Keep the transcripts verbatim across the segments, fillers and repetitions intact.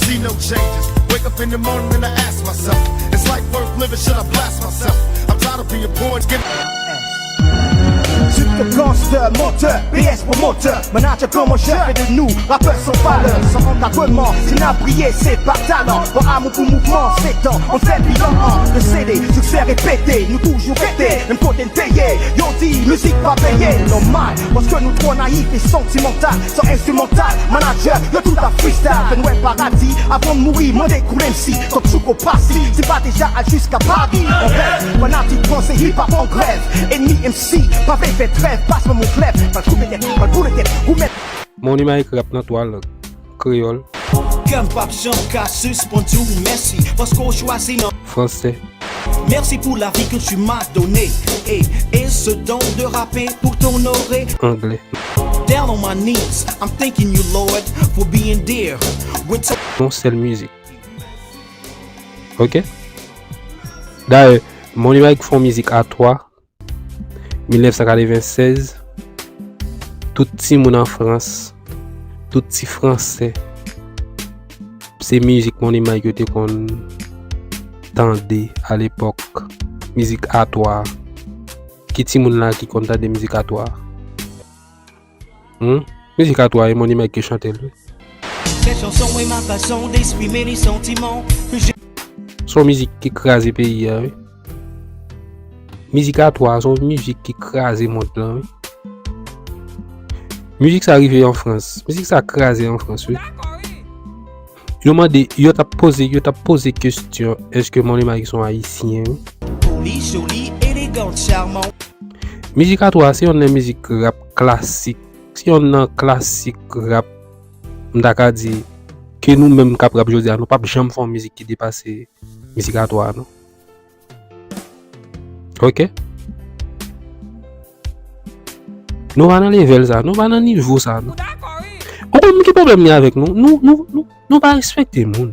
See no changes. Wake up in the morning and I ask myself, is life worth living? Should I blast myself? I'm tired of being poor and getting. Site gangster, montè, P S pwomotè, manager, gran manjè, fè de nou rapè san valè, san ankadreman. Si n ap briye, se pa talan, pa amou pou mouvman, se tan. An fè bilan an de C D, siksè repete, nou toujou rete menm kote n te ye. Yo di mizik pa peye, nòmal, paske nou twò nayif e santimantal. San enstrimantal, manager, yo tout ap freestyle. Fè n wè paradi avan n mouri, mande koul M C, kòk Chouko pase. Si pa deja al jiska Pari, an rèv, fanatik panse hip hop an grèv. Enmi M C, pa vle fè trèv, pas mwen mon klèv. Pral koupe tèt, pral boule tèt, ou mèt. Moni Mike rap nan twa lang, kreyòl, Kè m p ap janm ka sispann di w mèsi, paske w chwazi nan fransè. Merci pour la vie que tu m'as donnée et, et ce don de rapper pour t'honorer. Anglè. Down on my knees, I'm thanking you, Lord, for being there with yon sèl mizik. Ok? Dayè, Moni Mike fè yon mizik a twa, mil nèf san katreven sèz, tout timoun an Frans, tout ti Fransè, se mizik Moni Mike yo te konn tande alepòk, mizik a twa. Ki timoun la ki konn tande mizik a twa? Hmm? Mizik a twa, e Moni Mike ki chante l, wi. Cette chanson est ma façon d'exprimer les sentiments que j'ai. Se yon mizik ki kraze peyi a, wi. Mizik a twa, se yon mizik ki kraze mond lan, wi. Mizik sa rive an Frans. Mizik sa kraze an Frans, wi. Yo mande, yo t ap poze, yo t ap poze kesyon, èske Moni Mike se yon Ayisyen, wi? Poli, joli, élégante, charmante. Mizik a twa, se yonn nan mizik rap klasik. Se yonn nan klasik rap, m ta ka di, ke nou menm k ap rap jodi a, nou p ap janm fè yon mizik ki depase mizik a twa a, non. Ok? Nou pa nan level sa, nou pa nan nivo sa, non. Ou konn ki pwoblèm li avèk nou? Nou, nou, nou, nou pa respekte moun.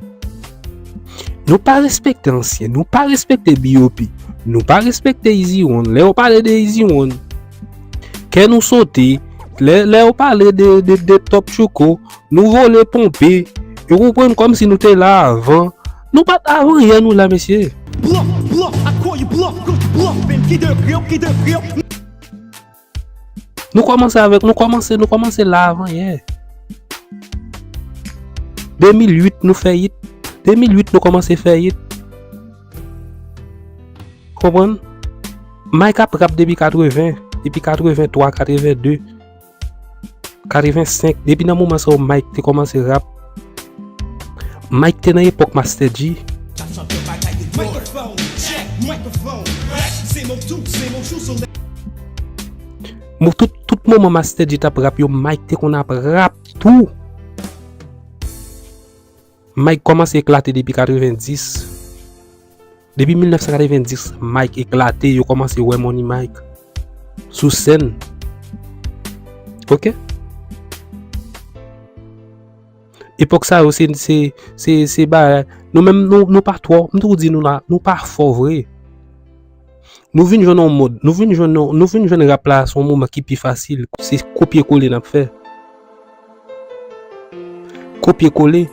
Nou pa respekte ansyen, nou pa respekte B O P, nou pa respekte Easy One. Lè yo pale de Easy One, kè nou sote. Lè, lè yo pale de, de, de Top Chouko, nou vole ponpe. Yo konprann kòmsi nou te la avan. Nou pa t avan yè, nou la, mesye. Bluff, bluff, I call you bluff, cause you bluffing. Ki degre w, ki degre w? Nou kòmanse avèk, nou kòmanse, nou kòmanse la avan yè. De mil uit nou fè hit. De mil uit nou kòmanse fè hit. Konprann? Mike ap rap depi katreven, depi katreven twa, katreven de, katreven senk, depi nan moman sa yo Mike te kòmanse rap. Mike te nan epòk Master G. Mwen tout, tout moman Master G t ap rap yo, Mike te konn ap rap tou. Mike kòmanse eklate depi katreven dis. Depi mil nèf san katreven dis, Mike eklate, yo kòmanse wè Moni Mike sou sèn. Ok? Epòk sa yo, se, se, se, se bagay. Nou menm, nou, nou pa twò, m toujou di nou la, nou pa fò vre. Nou vin jwenn yon mòd, nou vin jwenn yon, nou vin jwenn rap la, se yon moman ki pi fasil. Se kopye kole n ap fè. Kopye kole.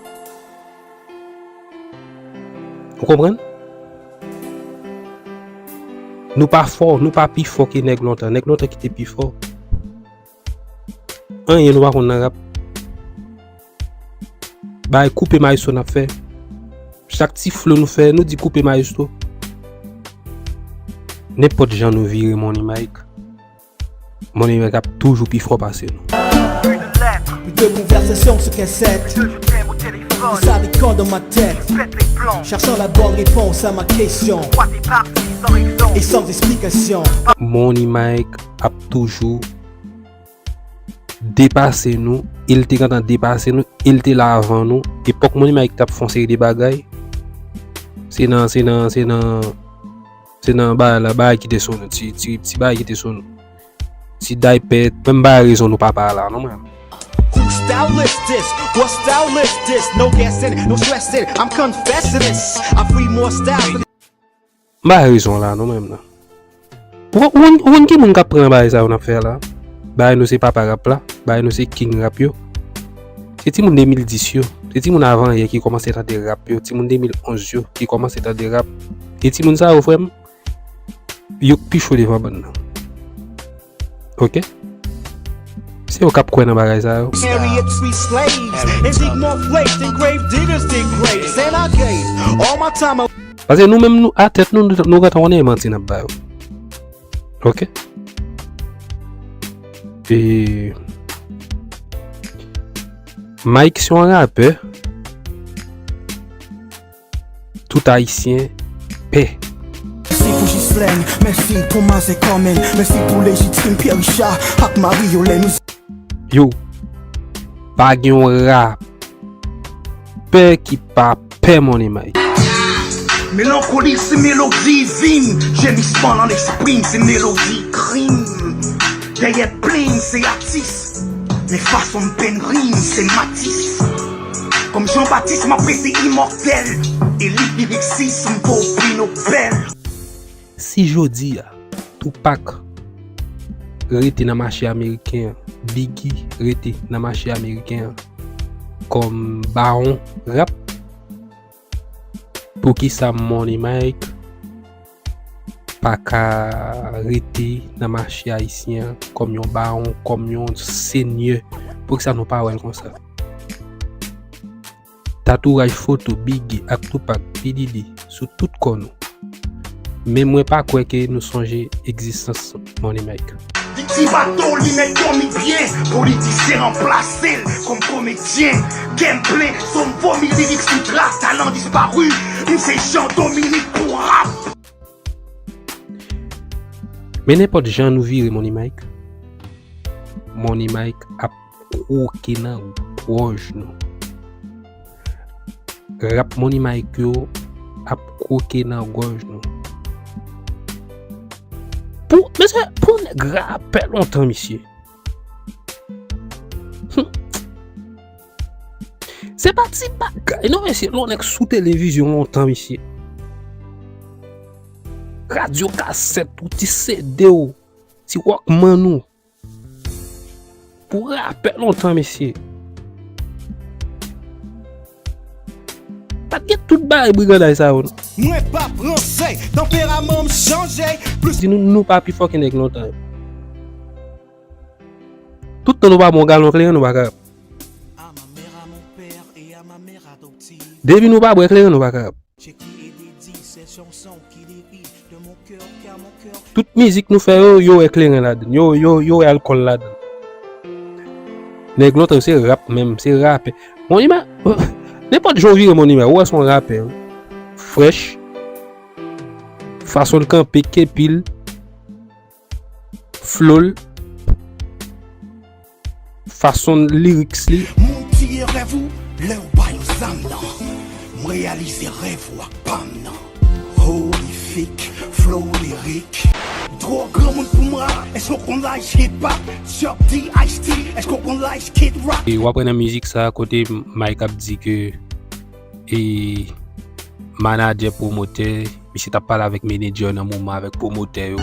Ou konprann? Nou pa fò, nou pa pi fò ke nèg lontan. Nèg lontan ki te pi fò. Anyen nou pa konn nan rap. Bay koupe maestro n ap fè. Chak ti flow nou fè, nou di koupe maestro. Nenpòt jan nou vire Moni Mike, Moni Mike ap toujou pi fò pase nou. Plus de conversation sur cassette. Ça déconne dans ma tête. Cherchant la bonne réponse à ma question. Et sans explication. Moni Mike ap toujou depase nou, e l te gentan depase nou, e l te la avan nou. Epòk Moni Mike t ap fè yon seri de bagay, se nan, se nan, se nan, se nan bagay la, bagay ki te sou nou, ti, ti, ti bagay ki te sou nou. Ti daypèt, menm bagay rezon nou papa a la, non, mwen. Who stylist this? What stylist this? No guessing, no stressing. I'm confessing this. I free more styles. M pa rezon la non menm nan. Ou konn ki moun k ap pran bagay sa yo n ap fè la? Bagay nou se papa rap la, bagay nou se king rap yo. Se timoun de mil dis yo. Se timoun avan yè ki kòmanse tande rap yo, timoun de mil onz yo ki kòmanse tande rap. E timoun sa yo, frè m, yo k pi cho devan bann nan. Ok? Se yo k ap kwè nan bagay sa yo. Paske nou menm, nou, a tèt nou, nou, nou gentan konnen e manti n ap ba yo. Ok? E Mike se yon rapè. Tout Ayisyen pè. Mèsi pou Jislèn, mèsi pou Mazè Kòmèn, mèsi pou Lejitim, Pyè Richa ak Mari Yolèn. Yo, pa gen yon rapè ki pa pè Money Mike. Melankoli se melodi vin, jemisman nan lespri m se melodi krim. Dèyè plim se atis, men fason m penn rim se Matis. Kòm Jan Batis m ap rete imòtèl, elit liriksis m pou pri Nobèl. Si jodi a Tupac rete nan mache ameriken an, Biggie rete nan mache ameriken an kòm bawon rap, poukisa Money Mike pa ka rete nan mache ayisyen an kòm yon bawon, kòm yon senyè? Poukisa nou pa wè l konsa? Tatouaj foto Biggie ak Tupac, P Diddy sou tout kò nou. Men mwen pa kwè ke nou sonje egzistans Money Mike. Li ti bato, li mèt dòmi byen, politisyen ranplase l kòm komedyen. Kè m plen, son vomi, lirik sou tras, talan dispari. M se Jean Dominique pou rap. Men nenpòt jan nou vire Money Mike, Money Mike ap kwoke nan gòj nou. Rap Money Mike yo ap kwoke nan gòj nou. Pou, mesye, pou nèg rapè lontan, mesye. Hmm. Se pa ti bagay, non, mesye. Lè yon nèg sou televizyon lontan, mesye. Radyo kasèt ou, ti C D w, ti Walkman ou. Pou rapè lontan, mesye. Pa t gen tout bagay briganday sa yo, non. Mwen pa pran sè, tanperaman m chanje. Plis di nou, nou pa pi fò ke nèg lontan yo. Tout tan nou pa bwè yon galon kleren, nou pa ka rap. Depi nou pa bwè kleren, nou pa ka rap. Tout mizik nou fè yo, yo wè kleren ladan, yo, yo, yo wè alkòl ladan. Nèg lontan yo se rap menm, se rapè. Bon, ima-, nenpòt jan w vire Money Mike, ou wè se yon rapè, wi. Fresh, fason l kanpe, kepi l, flow l, fason lyrics li. Moun tiye rèv ou lè ou ba yo zam nan. M reyalize rèv ou ak pa m nan. Horrific, flow lyric. Twò granmoun pou mwen, èske w konn laj Kid Pop? Chuck D, Ice-T, èske w konn laj Kid Rock? E w ap wè nan mizik sa kote Mike ap di ke e manadjè, pwomotè, misye t ap pale avèk menedjè nan moman avèk pwomotè yo.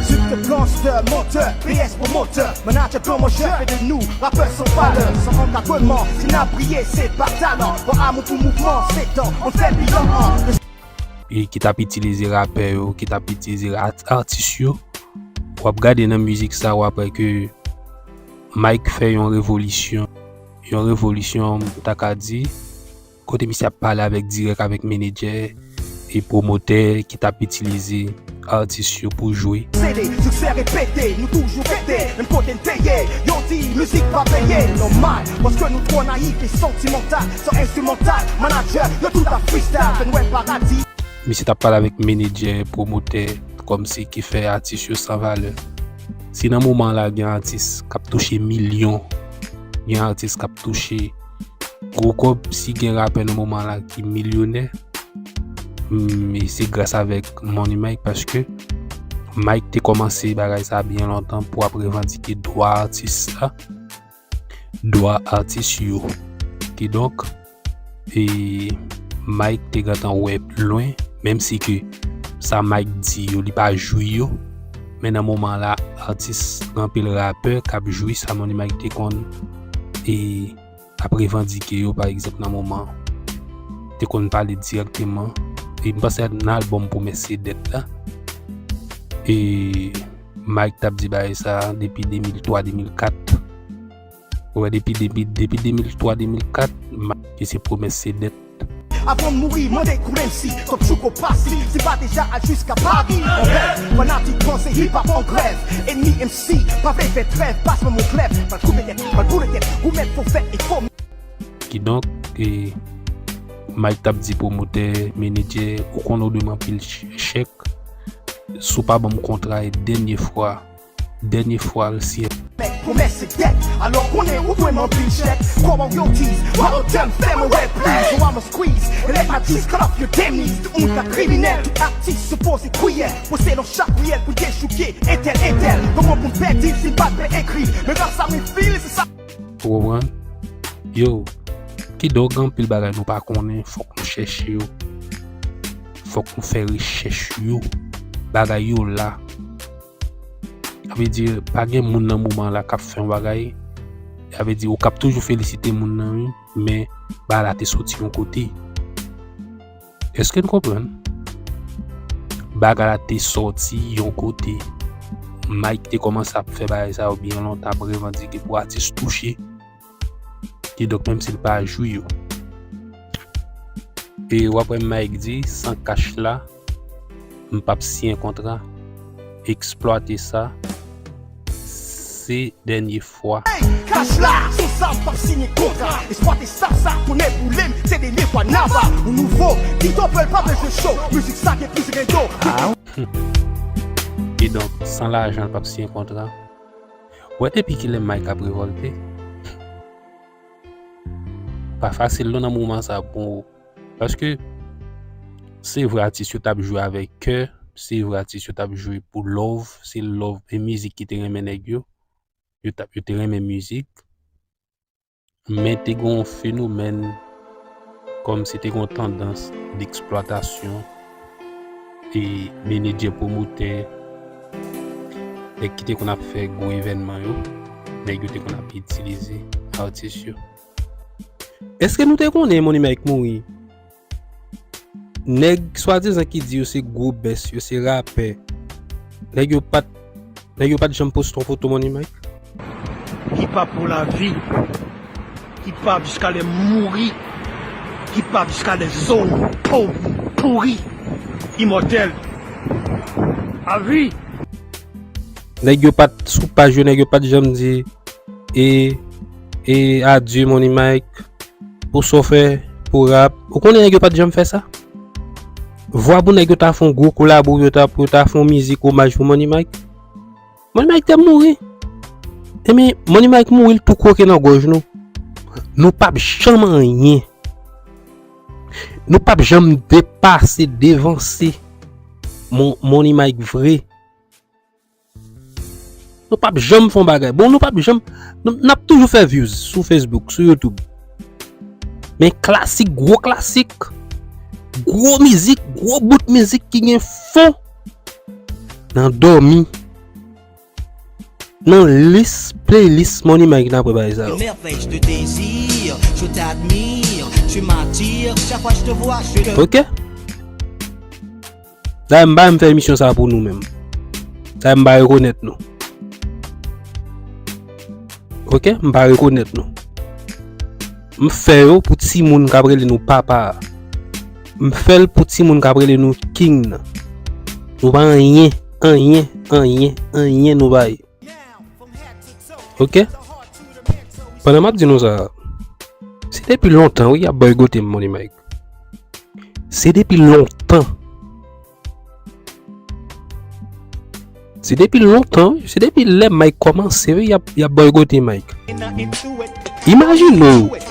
Sucre blanche de moteur, P S promoteur, manager promoteur, fait de nous, rappeurs sans valeur, sans encadrement, si n ap briller, c'est pas talent, bon amour pour mouvement, c'est temps, on fait bilan, hein. E ki t ap itilize rapè yo, ki t ap itilize at-, atis yo. W ap gade nan mizik sa, w ap wè ke Mike fè yon revolisyon, yon revolisyon, m ta ka di, kote misye ap pale avèk dirèk avèk menedjè e pwomotè ki t ap itilize atis yo pou jwe. Sede, siksè repete, nou toujou pete, menm kote n te ye, yo di mizik pa peye, nòmal, paske nou twò nayif e santimantal, san enstrimantal, manadjè, yo tout ap freestyle, fè n wè paradi. Misye t ap pale avèk menedjè, pwomotè, kòmsi ki fè atis yo san valè. Si nan moman la gen atis k ap touche milyon, gen atis k ap touche gwo kòb, si gen rapè nan moman la ki milyonè, mm, e se gras avèk Money Mike, paske Mike te kòmanse bagay sa byen lontan pou ap revandike dwa atis la, dwa atis yo. Kidonk, e Mike te gentan wè lwen, menm si ke sa Mike di yo, li pa jwi yo, men nan moman la, atis, gen anpil rapè k ap jwi sa Money Mike te konn, e ap revandike yo, pa egzanp, nan moman te konn pale dirèkteman. E m panse nan albòm Pwomès se dèt la, e Mike t ap di bagay sa depi de mil twa, de mil kat. Ou wè, depi, depi, depi de mil twa, de mil kat, Mike se Pwomès se dèt. Avan m mouri, mande Koul M C, kòb Chouko pase. Si pa deja al jiska Pari, an rèv. Fanatik panse hip hop an grèv. Enmi M C, pa vle fè trèv, pas mwen mon klèv. Pral koupe tèt, pral boule tèt, goumèt fò fè e fò. Kidonk, e, Mike t ap di pwomotè, menedjè, ou konnen ou dwe m anpil ch-, chèk. Si w pa ban m kontra, e dènye fwa, dènye fwa l si. Mèt pwomès se dèt, alò konnen ou dwe m anpil chèk. Kòb royalties, mwen yo dèm fè mwen wè plis. Yo a mwen squeeze, lè pa dis cut off your damn knees. Tout moun ka kriminèl, tout atis sipoze kwiyè. Pwose nan chak riyèl pou dechouke entèl, entèl. Kòman pou m pèdi si m pa t fè ekri? Men grasa mwen fil, se sa. Ou konprann? Yo, kidonk gen anpil bagay nou pa konnen, fòk nou chèche yo. Fòk nou fè rechèch yo. Bagay yo la. Sa vle di, pa gen moun nan moman la k ap fè yon bagay. Sa vle di, ou k ap toujou felisite moun nan, wi, men bagay la te soti yon kote. Èske n konprann? Bagay la te soti yon kote. Mike te kòmanse ap fè bagay sa yo byen lontan, ap revandike pou atis touche. Kidonk, menm si l pa jwi yo. E w ap wè Mike di, san kach la, m p ap siyen kontra. Eksplwate sa, se dènye fwa. Kach la, san sa m p ap siyen kontra. Eksplwate staff sa, konnen boule m, se dènye fwa nava. Ou nouvo, Tito Pèl pa bezwen cho. Mizik sa gen plis rendo. Kidonk, san lajan, l p ap siyen kontra. Ou wè depi kilè Mike ap revòlte? Pa fasil non nan moman sa pou, paske se vre atis yo t ap jwe avèk kè, se vre atis yo t ap jwe pou love, se love, e mizik ki te renmen nèg yo, yo t ap, yo te renmen mizik, men te gen yon fenomèn kòmsi te gen yon tandans deksplwatasyon e menedjè, pwomotè, nèg ki te konn ap fè gwo evènman yo, nèg yo te konn ap itilize atis yo. Èske nou te konnen Money Mike mouri? Nèg swadizan ki di yo se gwo bès, yo se rapè, nèg yo pa t, nèg yo pa t janm poste yon foto Money Mike? Hip hop pou lavi. Hip hop jiska lè m mouri. Hip hop jiska lè zo m po-, pouri. Imòtèl. Avi. Nèg yo pa t sou paj yo, nèg yo pa t janm di, e, e adye Money Mike, pou sa w fè, pou rap. Ou konnen nèg yo pa t janm fè sa? Vwa pou nèg yo ta fè yon gwo kolabo, yo ta, pou yo ta fè yon mizik omaj pou Money Mike. Money Mike te mouri. Ebyen, Money Mike mouri, l tou kwoke nan gòj nou. Nou p ap janm anyen. Nou p ap janm depase, devanse Mon-, Money Mike vre. Nou p ap janm fè yon bagay. Bon, nou p ap janm, nou, n ap toujou fè views sou Facebook, sou YouTube. Men klasik, gwo klasik, gwo mizik, gwo bout mizik ki gen fon nan dòmi, nan lis, playlist Money Mike n ap wè bagay sa yo. Une merveille, je te désire, je t'admire, tu m'attires, chaque fois je te vois, je te Ok? Dayè, m pa menm fè emisyon sa pou nou menm. Dayè, m pa rekonèt nou. Ok? M pa rekonèt nou. M fè yo pou timoun k ap rele nou papa a. M fè l pou timoun k ap rele nou king nan. Nou pa anyen, anyen, anyen, anyen nou pa ye. Ok? Pandan m ap di nou sa, se depi lontan, wi, y ap bòykote m, Money Mike. Se depi lontan. Se depi lontan, wi. Se depi lè Mike kòmanse, wi, y ap, y ap bòykote Mike. Imajine w,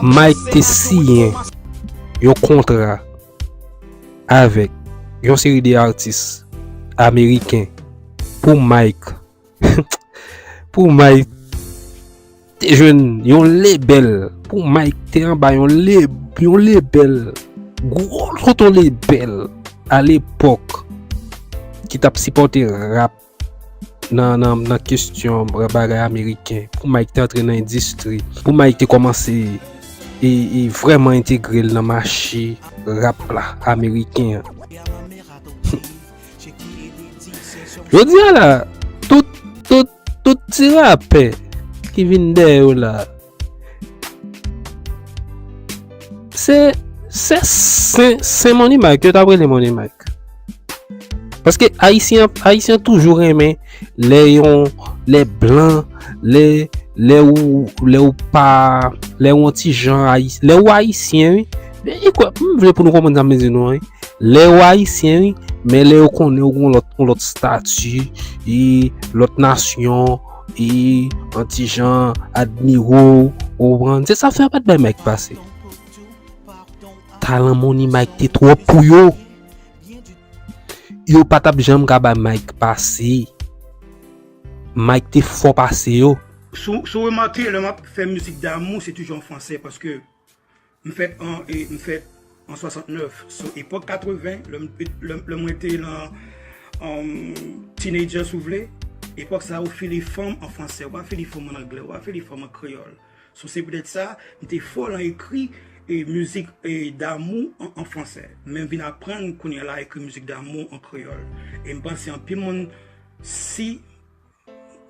Mike te siyen yon kontra avèk yon seri de atis ameriken pou Mike, pou Mike te jwenn yon lebèl, pou Mike te anba yon le-, yon lebèl, gwo tonton lebèl alepòk ki t ap sipòte rap nan, nan, nan kesyon bagay ameriken, pou Mike te antre nan endistri, pou Mike te kòmanse e, e vrèman entegre l nan mache rap la ameriken an. Jodi a la, tout, tout, tout ti rapè ki vin dèyè yo la, se, se Sen, Sen Money Mike, yo t ap rele Money Mike. Paske Ayisyen, Ayisyen toujou renmen lè yon, lè blan, lè, lè ou, lè ou pa, lè ou yon ti jan Ayis-, lè ou Ayisyen, wi. E, e kwè, m vle pou nou konprann sa m di nou an, wi. Lè ou Ayisyen, wi, men lè yo konnen ou gon lòt, yon lòt stati, e lòt nasyon, e yon ti jan admire w, ou konprann? Se sa fè yo pa t bay Mike pase. Talan Money Mike te twòp pou yo. Yo pa t ap janm ka bay Mike pase. Mike te fò pase yo. Si w, si w remake, lè m ap fè mizik damou, se toujou an fransè, paske m fèt an, e, m fèt an swasantnèf. So, epòk katreven, lè m, lè, lè mwen te nan, um, teenager, si w vle, epòk sa, ou file fanm an fransè, ou pa file fanm an anglè, ou pa file fanm an kreyòl. So, se poutèt sa, m te fò nan ekri, e, mizik, e, damou an, an fransè. Men m vin aprann kounye a la ekri mizik damou an kreyòl. E m panse anpil moun, si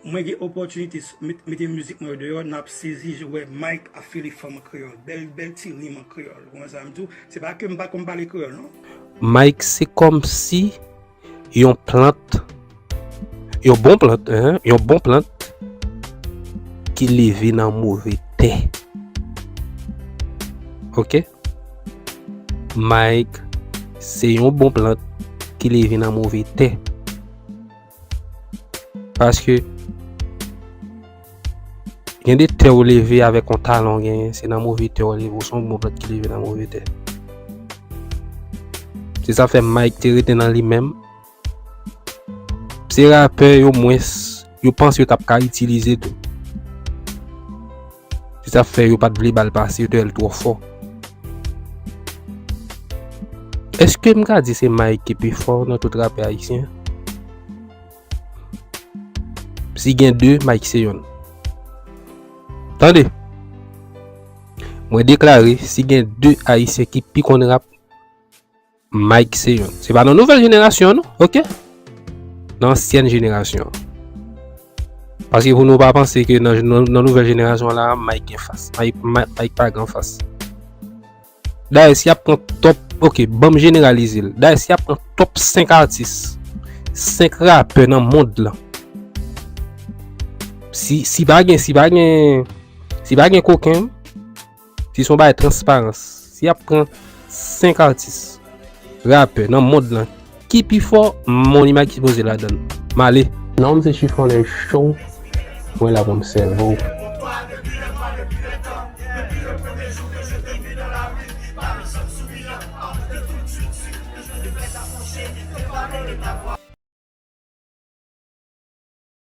mwen gen opòtinite s-, met-, mete mizik mwen yo deyò, n ap sezi wè Mike ap file fanm an kreyòl. Bèl, bèl ti rim an kreyòl. Ou konprann sa m di w? Se pa ke m pa konn pale kreyòl, non. Mike, se kòmsi yon plant, yon bon plant, en, yon bon plant ki leve nan move tè. Oke? Mike, se yon bon plant ki leve nan move tè. Paske gen de tè ou leve avèk yon talan w genyen, se nan move tè ou leve, ou se yon bon plant ki leve nan move tè. Se sa fè Mike te rete nan li menm. Se rapè yo mwens, yo panse yo t ap ka itilize tou. Se sa fè yo pa t vle ba l pase, yo te wè l twò fò. Èske m ka di se Mike ki pi fò nan tout rapè ayisyen? Si gen de, Mike se yonn. Tande! Mwen deklare, si gen de Ayisyen ki pi konn rap, Mike se yonn. Se pa nan nouvèl jenerasyon an, non, oke? Nan ansyèn jenerasyon an. Paske pou nou pa panse ke nan, nan, nan nouvèl jenerasyon an la, Mike gen fas. Mike, Mike, Mike pa gen fas. Dayè, si y ap pran top, oke, ban m jeneralize l. Dayè, si y ap pran top senk atis, senk rapè nan mond lan, si, si pa gen, si pa gen, si pa gen koken, si se yon bagay transparans, si y ap pran senk atis, rapè nan mond lan, ki pi fò, Money Mike sipoze ladan l. M ale. Non, m se Chifonnè Show. Mwen la pou m sèvi w.